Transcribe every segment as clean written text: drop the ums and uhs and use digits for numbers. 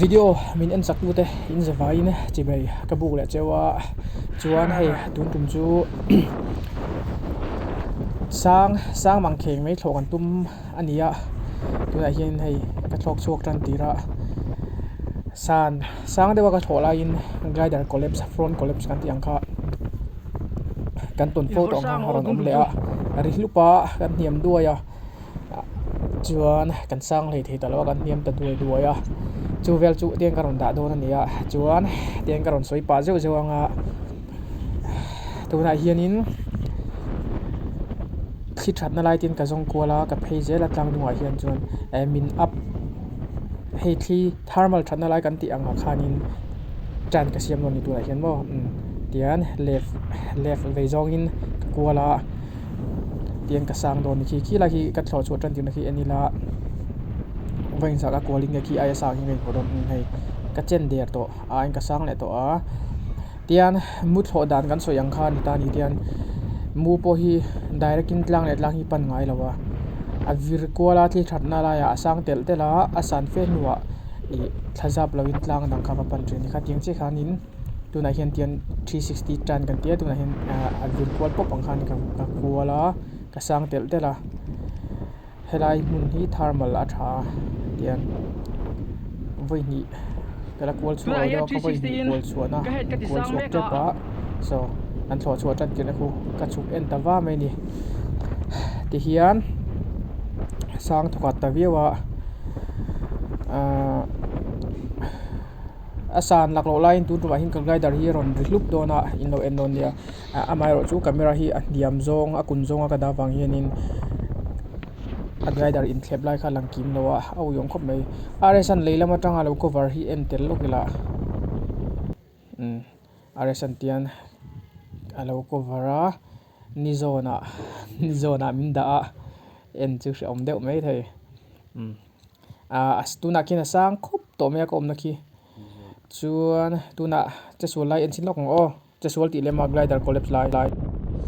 Video min en chak tute in zavaiin chibai ka buk leh cheu a chuan hei tun tum chu sang sang mang kheng mai thlawh kan tum a ni a tunah hian hei ka thlawk chhuak tan tir a san sang deuha ka thlawh laiin glider collapse front collapse kan tih ang kha kan tawn fo tawh ang kha a rawn awm leh a ri hlup a kan hniam duai a. Chuan kan sang hlei thei ta lo a kan hniam ta duai duai a chu vel chu tiang ka rawn dah dawn a ni a chuan tiang ka rawn sawi pah zeuh zeuh ang a tunah hianin thli thatna lai ten ka zawng kual a ka phei zel a tlang dungah hian chuan eh min up hei thli thermal thatna lai kan tih angah khanin tan ka siam dawn a ni tunah hian maw tian left left vei zawngin ka kual a. Tiang ka sang dawn ni khi khi lai khi ka thlawh chhuah tan tirna khi en ila vawiin zah ka kual in nge khi aia sang hi ka inhmu dawn ang hei ka chen der tawh aiin ka sang leh tawh a tian mu thlawh dan kan sawi ang kha a ni ta a ni tian mu pawh hi direct in tlang leh tlang hi pan ngai lo a a vir kual a thil thatna laiah a sang telh telh a a san fe hnuah ih thla zap lo in tlang dang kha va pan thin a ni kha tiang chiah khanin. Tunah hian tian 360 turn kan tia tunah hian a vir kual pawp ang khan ka kual a ka sang telh telh a helai hmun hi thermal a tha a tian vawi hnih ka la kual chhuah lo deuh a ka vawi hnih kual chhuahna kual chhuak tep a saw an thlawh chhuah tan tirh na khu ka chhuk en ta va mai a ni tihian sang thawkhat ta viau a ahh. A san lak loh laiin tun tumah hian ka glider hi a rawn ri hlup dawn a in lo en dawn nia amaherawhchu camera hi a hniam zawng a kun zawnga ka dah vang hianin a glider inthlep lai kha a lang kim lo a a ui awm khawp mai RS an lei lam atanga lo cover hi en tel lawk ila umm RS an tian a lo cover a ni zawnah ni zawnah min dah a en chu hrehawm deuh maithei umm. Ahh tunah khian a sang khawp tawh mai a ka awmna khi chuan tunah chesual lai en chin lawk ang aw chesual tih lema glider collapse lai lai.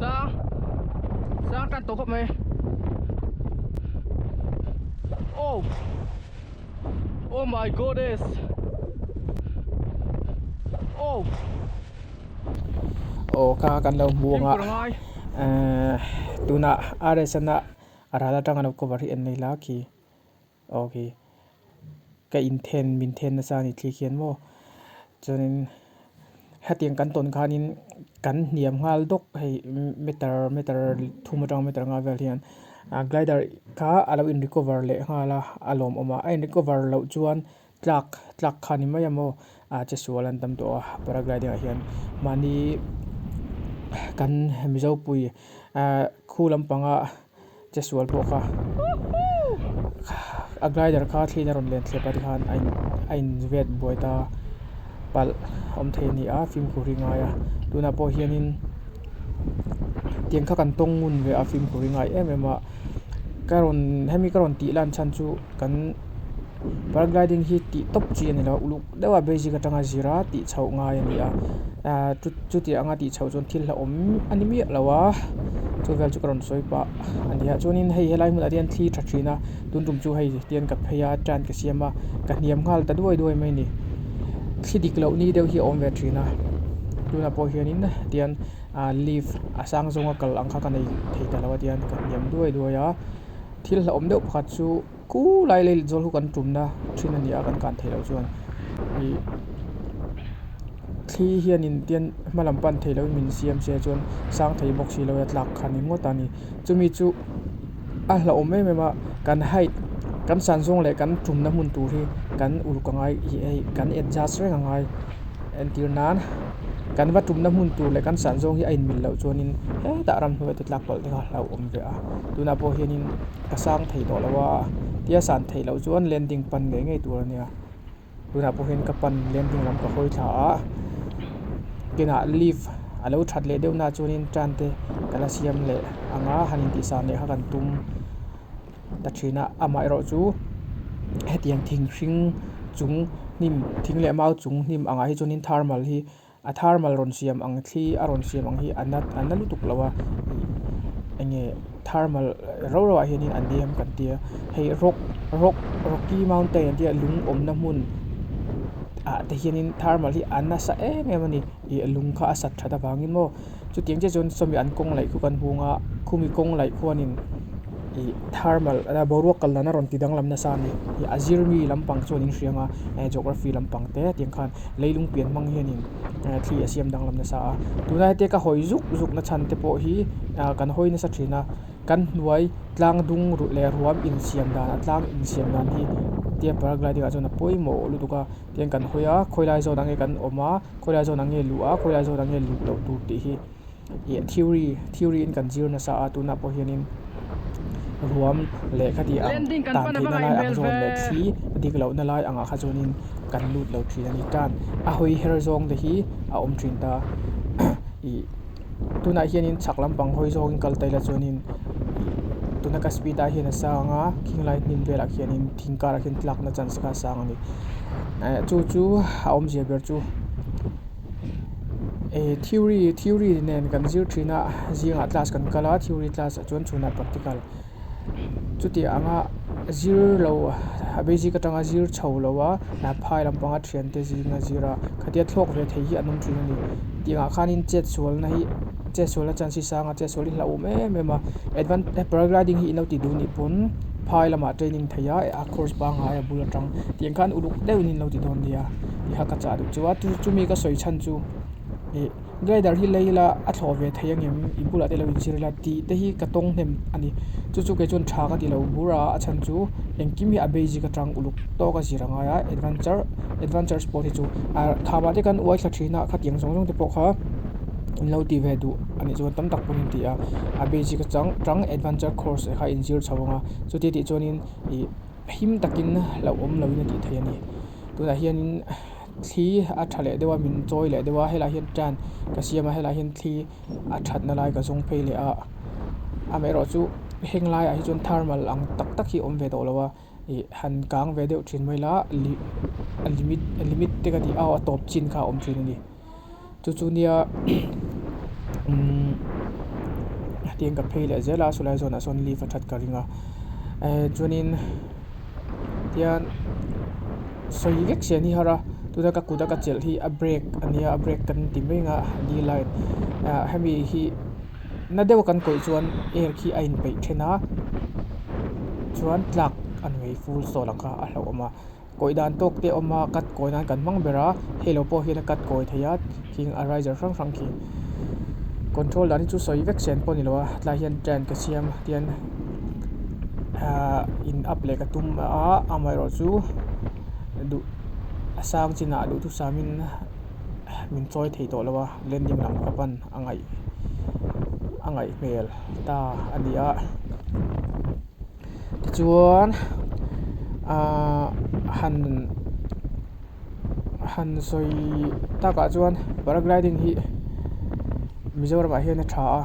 Sang sang tan tawh khawp mai oh oh my goddess oh. Aw kha kan lo hmu ang a ehh tunah RS ana a ral atanga lo cover hi en nei la khi. Aw khi ka inthen min then nasa a ni thli khian maw chuanin hetiang kan tawn khanin kan hniam nghal dawk hei meter meter thum atang meter nga vel hian ah glider kha a lo in recover leh nghal a a lawmawm a a in recover loh chuan tlak tlak kha ni mai a maw ah che sual an tam tawh a paragliding ah hian mahni kan mizo pui ah khu lampanga. Che sual pawh kha a glider kha thliin a rawn len thlep a tikhan a in a in vet buai ta palh awm thei a ni a fimkhur hi ngai a tunah pawh hianin tiang kha kan tawng ngun ve a fimkhur hi ngai em em a ka rawn hemi ka rawn tih lan chhan chu kan paragliding hi tih tawp chi a ni lo uluk deuh a basic atanga zir a tih chhoh ngai a ni a ahh chuti anga tih chhoh chuan thil hlauhawm a ni miah lo a chu vel chu ka rawn sawi pah a ni a chuanin hei helai hmunah te hian thli tha thin a tun tum chu hei tian ka phei a tan ka siam a ka hniam nghal ta duai duai mai a ni thli dik loh ni deuh hi a awm ve thin a tunah pawh hianin tian ah leaf a sang zawnga kal ang kha ka nei thei ta lo a tian ka hniam duai duai a thil hlauhawm deuh pakhat chu. Ku lai lei zawl hu kan tumna thin a ni a kan kan theih loh chuan ih thli hianin tian hma lam pan theih lohin min siam se chuan sang thei bawk si lo a tlak kha ni ngawt a ni chumi chu a hlauhawm em em a kan height kan san zawng leh kan tumna hmun tur hi kan uluk a ngai ih hei kan adjust reng a ngai entir nan kan va tumna hmun tur leh kan san zawng hi a inmil loh chuanin hetah ramhnuai te tlak palh te kha a hlauhawm ve a tunah pawh hianin. Ka sang thei tawh lo a, tia san theih loh chuan landing pan ngei ngei tur a nia. Tunah pawh hian ka pan landing lam ka hawi thla a, kinah lift a lo that leh deuh na chuanin tan te ka la siam leh ang a, han intih san leh kha kan tum ta thin a. Amaherawh chu hetiang thing hring chung hnim thing leh mau chung hnim angah hi chuanin thermal hi a thermal rawn siam ang thli a rawn siam ang hi a na a na lutuk lo a ih eng nge. thermal rau rau ah hianin a nem kan tia hei rock rock rocky mountain an tia lung awmna hmun ah te hianin thermal hi a nasa em em a ni ih lung kha a sat that avangin maw chutiang chiah chuan sawmi an kawng laih khu kan hmu ang a khumi kawng laih khuanin ih thermal boruak kal dan a rawn ti danglam nasa a ni ih a zir mi lampang chuan in hria ang a eh geography lampang te tiang khan leilung pian hmang hianin eh thli a siam danglam nasa a tuna hetia ka hawi zuk zuk na chhan te pawh hi ah kan hawi nasa thin a kan hnuai tlang dung ruh leh ruam insiam dan a tlang insiam dan hi tia paragliding ah chuan a pawimawh lutuk a tiang kan hawi a khawilai zawn ah nge kan awm a khawilai zawn ah nge luh a khawilai zawn ah nge luh loh tur tih hi. Ih theory theory in kan zir nasa a tunah pawh hianin ruam leh khati ang Landing kan tan pan a va theihna ngaih lai ang hmel zawn ve. leh thli dik lohna lai angah kha chuanin kan lut lo thin a ni tan a hawi her zawng te hi a awm thin ta ih tunah hianin chhak lampang hawi zawngin kal ta ila chuanin ih tuna ka speed ah hian a sang a khing lai hnim velah khianin thing karah khian tlakna chance kha a sang a ni eh chu chu a awmzia ber chu. Eh theory theory nen kan zir thin a zingah class kan kal a theory class ah chuan chhunah practical chuti anga zir lo a basic atanga zir chho lo a phai lampanga thiante zinga zir a khatia thlawk ve thei hi an awm thin a ni tiangah khanin chet sualna hi chet sualna chance hi sang a chet sual hi hlauhawm em em a advan paragliding hi in lo ti duh nih pawn phai lamah training thei a a course pangngai a bul atang tiang khan uluk deuhin in lo ti dawn nia tih kha ka chah duh chu a chumi ka sawi chhan chu ih glider hi lei ila a thlawh ve thei angem i bulah te lo inzir ila tih te hi ka tawng hnem a ni chu chu kei chuan tha ka ti lo bur a a chhan chu engkim hi a basic atang uluk tawk a zir a ngai a adventure adventure sport hi chu ah khamah te khan uai thla thin a khatiang zawng zawng te pawh kha in lo ti ve duh a nih chuan tam tak pawhin an ti a a basic atang tang adventure course kha inzir chho ang a chuti tih chuanin ih him takin hlauhawm loin a tih theih a ni tunah hianin thli a tha leh deuh a min chawi leh deuh a helaiah hian tan ka siam a helaiah hian thli a thatna lai ka zawng phei leh a amaherawh chu heng laiah hi chuan thermal ang tak tak hi a awm ve tawh lo a ih han kang ve deuh thin mai la li a limit a limit te ka tih a aw a tawp chin kha a awm thin a ni chu chu nia umm hetiang ka phei leh zel a sawlai zawnah sawn leave a that ka ring a eh chuanin tian sawi vek sian hi har a tuna ka kut a ka chelh hi a brake a nia a brake kan ti mai ang a D line ah hemi hi na deuh a kan kawih chuan air khi a inpeih then a chuan tlak a ni full stall ang kha a hlauhawm a kawih dan tawk te a awm a cut kawi nan kan hmang ber a hei lo pawh hian a cut kawi thei a khing a riser hrang hrang khi control dan hi chu sawi vek sen pawh a ni lo a tlai hian train ka siam tian ahh in up leh ka tum a amaherawhchu duh a sang chinah duhthusam in min chawi thei tawh lo a landing lam ka pan a ngaih a ngaih hmel ta a ni a tichuan ahh han han sawi takah chuan paragliding hi Mizoramah hian a tha a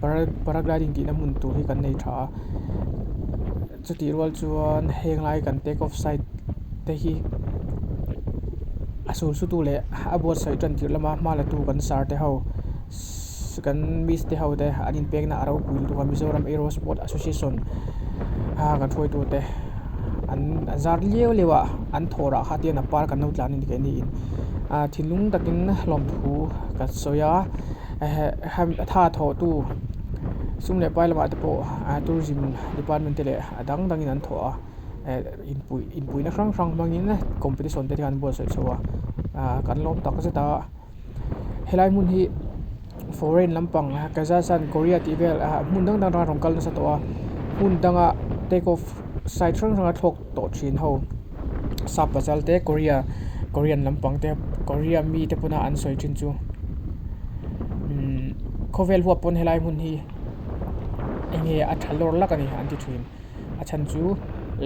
para paragliding tihna hmun tur hi kan nei tha a chutih rual chuan heng lai kan take off site te hi a sul su tu leh a buatsaih tan tirh lama hma la tu kan sir te ho kan miss te ho te an inpekna a ropui lutuk a Mizoram Aero Sport Association a kan hruaitu te an zar liau liau a an thawh rah kha tian a par kan lo tlan a ni keini in ah thinlung takin hlawmthu ka sawi a tha thawh tu sum leh pai lamah te pawh tourism department te leh a dang dangin an thawh a eh inpui inpuina hrang hrang hmangin competition te hian an buatsaih chho a ah kan lawm tak zet a helai hmun hi foreign lampang Kazakhstan Korea tih vel ah hmun dang dang atanga rawn kal nasa tawh a hmun danga take off side hrang hranga thlawk tawh thin ho sap pasal te Korea Korean lampang te Korea mi te pawna an sawi thin chu umm khawvel huap pawn helai hmun hi eng nge a tha lawr lak a ni an ti thin. A chhan chu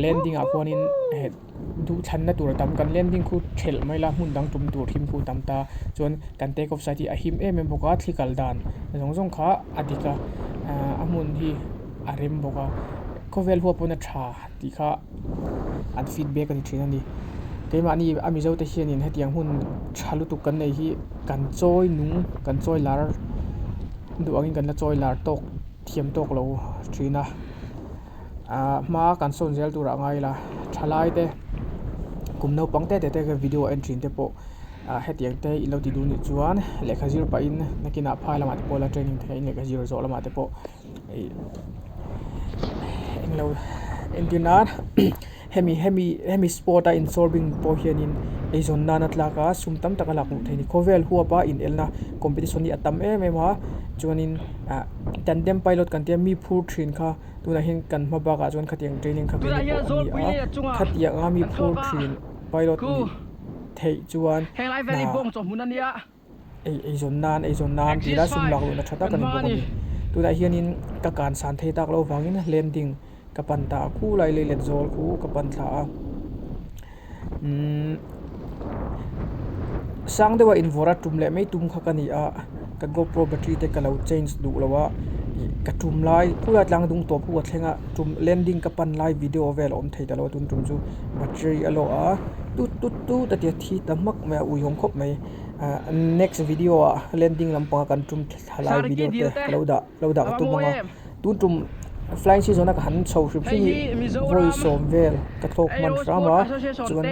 landing ah khuanin eh duhthlanna tur a tam kan landing khu thelh mai la hmun dang tum tur him khu tam ta chuan kan take off site hi a him em em bawk a thli kal dan zawng zawng kha a dik a ahh a hmun hi a rem bawk a khawvel huap pawn a tha tih kha an feedback a ni thin a ni keimahni a mizo te hianin hetiang hun tha lutuk kan nei hi kan chawi nung kan chawi lar duh angin kan la chawi lar tawk. thiam tawk lo thin a, ah hma kan sawn zel turah a ngai la, thalai te kum naupang te te te video a en thin te pawh ah hetiang te in lo ti duh nih chuan lehkha zir pahin nakinah phai lamah te pawh la training theih in lehkha zir zawh lamah te pawh ih englo entir nan hemi hemi hemi sport a insawrbing pawh hianin eizawn nana tlak a sum tam tak a lak hmuh theih a ni khawvel huapa inelna competition hi a tam em em a chuanin ah tandem pilot kan tia mi phur thin kha tunah hian kan hma bakah chuan khatiang training kha Tunah keini hian pawh a ni Zawlpui a lei a chungah khatiang a mi kan phur thlawk a thin pilot khu nih theih chuan heng lai vel hi hna bawng chawhmun a nia. Ei eizawn nan eizawn nan tih la sum lak lohna tha tak a ni bawk a ni. Tunah hianin ka kan san thei tak loh vangin landing ka pan ta a khulai lei let zawl khu ka pan thla a. Umm sang deuha invawrh a tum leh mai tum kha ka ni a, ka GoPro battery te ka lo change duh lo a, ih ka tum lai khulai tlang dung tawp khu ka thleng a tum landing ka pan lai video vel a awm thei ta lo a tun tum chu battery a lawh a tut tut tut a tia thi ta hmak mai a uihawm khawp mai. Next video ah landing lampanga kan tum thla lai video te ka lo dah lo dah ka tum ang a tun tum flying season a ka han chho hrim hrim hi vawi sawm vel ka thlawk hman hram a chuan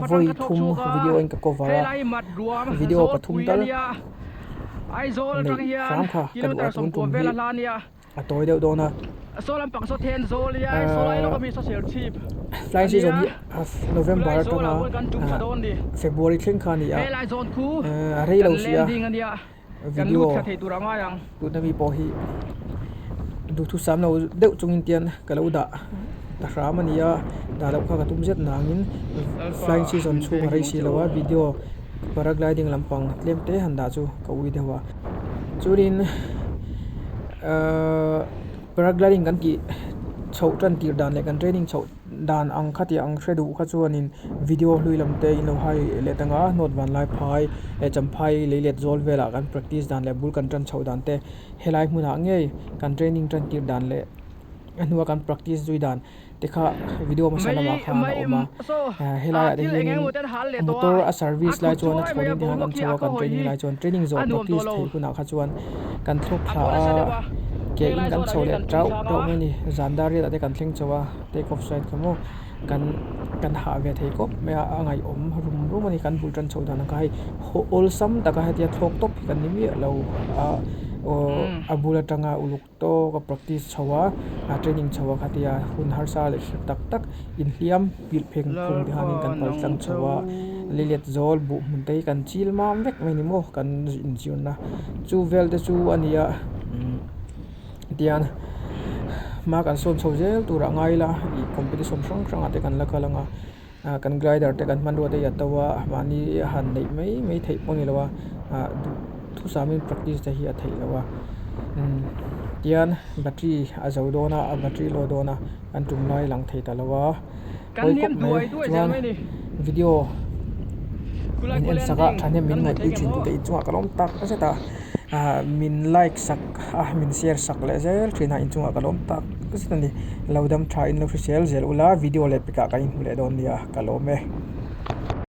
vawi thum video in ka cover a video pathum tal neih hram kha ka duh a tun tum hi. A tawi deuh dawn a. Flying season hi November atanga February thleng kha a ni a, a rei lo si a, video tuna mi pawh hi duhthusam lo deuh chungin tian ka lo dah ta hram a ni a, dah loh kha ka tum zet nangin flying season chhung a rei si lo a, video paragliding lampang tlem te han dah chu ka ui deuh a. Chuanin ahh paragliding kan tih chhoh tan tir dan leh kan training chhoh dan ang kha tih ang hre duh kha chuanin video hlui lam te in lo hai let ang a hnawt van lai phai leh champhai lei let zawl velah kan practice dan leh bul kan tan chhoh dan te helai hmunah ngei kan training tan tir dan leh a hnua kan practice zui dan te kha video hmasa lamah khan a awm a helaiah te hianin motor a service lai chuan a thlawnin te hian an chho a kan training lai chuan training zawh practice theih hunah kha chuan kan thlawk thla a ke in kan chho leh tauh tauh mai a ni zan dar riatah te kan thleng chho a take off side kha maw kan kan hah ve thei khawp mai a a ngaihawm rum rum a ni kan bul tan chhoh dan ang kha hei awlsam taka hetia thlawk tawp hi kan ni miah lo a aw a bul atanga uluk tawk a practice chho a a training chho a khatia hun harsa leh hrep tak tak inhliam pilh pheng phung te khanin kan pal tlang chho a leilet zawl buh hmun te hi kan chil mam vek mai ni maw kan inzirna chu vel te chu a ni a umm tian hma kan sawn chho zel tur ah ngai ila ih competition hrang hrang ah te kan la kal ang a ah kan glider te kan hmanrua te hi a to a mahni han neih mai mai theih pawh a ni lo a ah duh thusamin practice te hi a theih loh a umm tian battery a zo dawn a a battery load dawn a kan tum lai lang thei ta lo a pawi khawp mai chuan video min en sak a thahnem min ngaihpui thin tute inchungah ka lawm tak zet a ah min like sak a min share sak leh zel thin a inchungah ka lawm tak zet a ni lo dam tha in lo hrisel zel ula video leh pekah kan inhmu leh dawn nia ka lawm e.